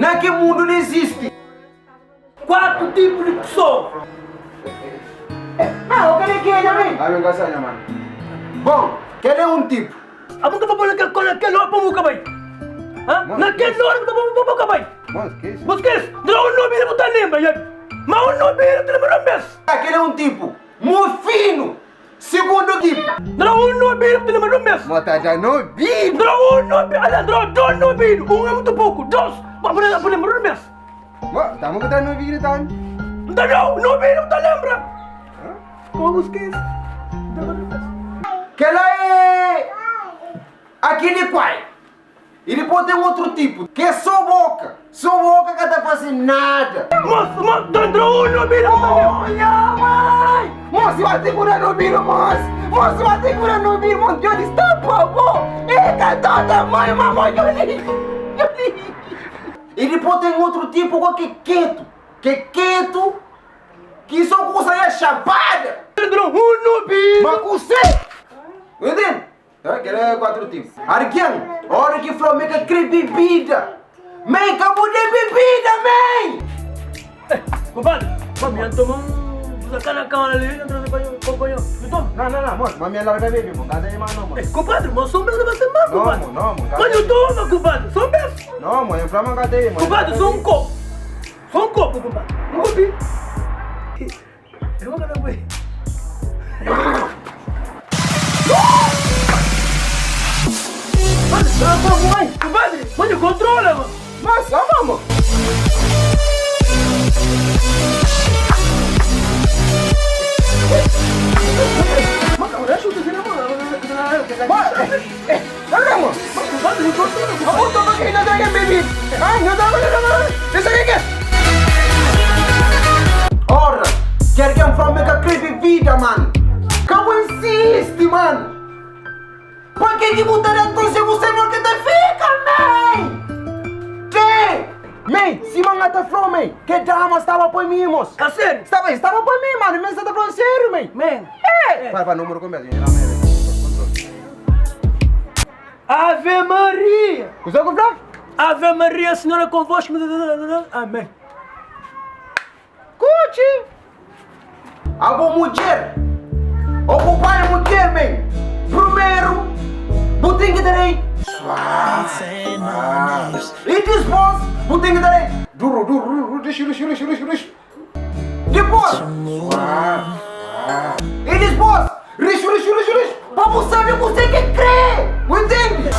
Na ki mundu li izisti. 4 tipu di pesoa. Ah, o kel é kenha mi? Ami N ka sa nha mano. Bon, kel é un tipu. Abo ka pa poi na kel na kel ora pa bu ka bai. Ha? Na kel ora pa bu ka bai. Bu skese. Dra un nobida bu ta lembra, ya. Ma un nobida bu ta lembra un bes. Ah, kel é un tipu. Mufinu. Sigundu tipu. Dra un nobida bu ta lembra un bes. Mo ta da nobida. Dra un nobida, ala dra dos nobida. Un é mutu poku, dos. Bu ta lembra un bes. Mo, tamo ku ta no vida tan. Nta dau, no vida bu ta lembra. Como bu skese? Kela é akili kuai. E dipos ten outro tipo, ke so boka. So boka ka ta fase nada. Mos, mos, ta entra un no vida bu ta lembra. Oh nha mai! Mos, ba ten ku da no vida, mos. Mos, ba ten ku da no vida, mos. Djodi sta pa bo. E ka tota mai, mama, djodi. Djodi. E dipos ten outro tipo go ke ketu, ke ketu ki so kusa ya xapada. Ma kuse? Bu intende? Kel é 4 tipo. Argen, ora ki fla ma e ka kre bibida, ma e ka bu de bibida, man! Compadre, ma mi toma un cana cana ali, companhia. Mi toma. Não, não, não, moço, mas minha larga bebe, mo, casa é mano, mo. Eh, compadre, mas só um beijo vai ser mal, compadre. Não, mo, não, mo. Mas eu toma, compadre, só um beijo. Não, mo, eu flama casa aí, mo. Compadre, só um copo. Só um copo, compadre. Um copinho. Eu vou cantar bem. Compadre, mano, controla, mano. Mas, só vamos. Ora, ki algen fla ma el ka kre bebida, man, ka bu insisti, man. Pa ke ki bu ta da nton si bu sabe ke ta fika, man? Ke? Man, sima N ta fla-u, man, ke dama staba pa mi, mos. A sériu? Staba, staba pa mi, man, mi sta ta fla-u sériu, man. Man. Eh! Para, para, número konbersa. Ave Maria! Kuzê ku fla? Ave Maria, Senhor é convosco. Amém. Kutxi! Abo mudjer, ô bu pai mudjer, ben, primeru bu ten ki ta dai suavi, i dispos bu ten ki ta dai duru, duru, duru, rixu, rixu, rixu, rixu, rixu. Dipôs, e dispôs, rixu, rixu, rixu, rixu, pa bu sabe kuzê ki krê, bu intende?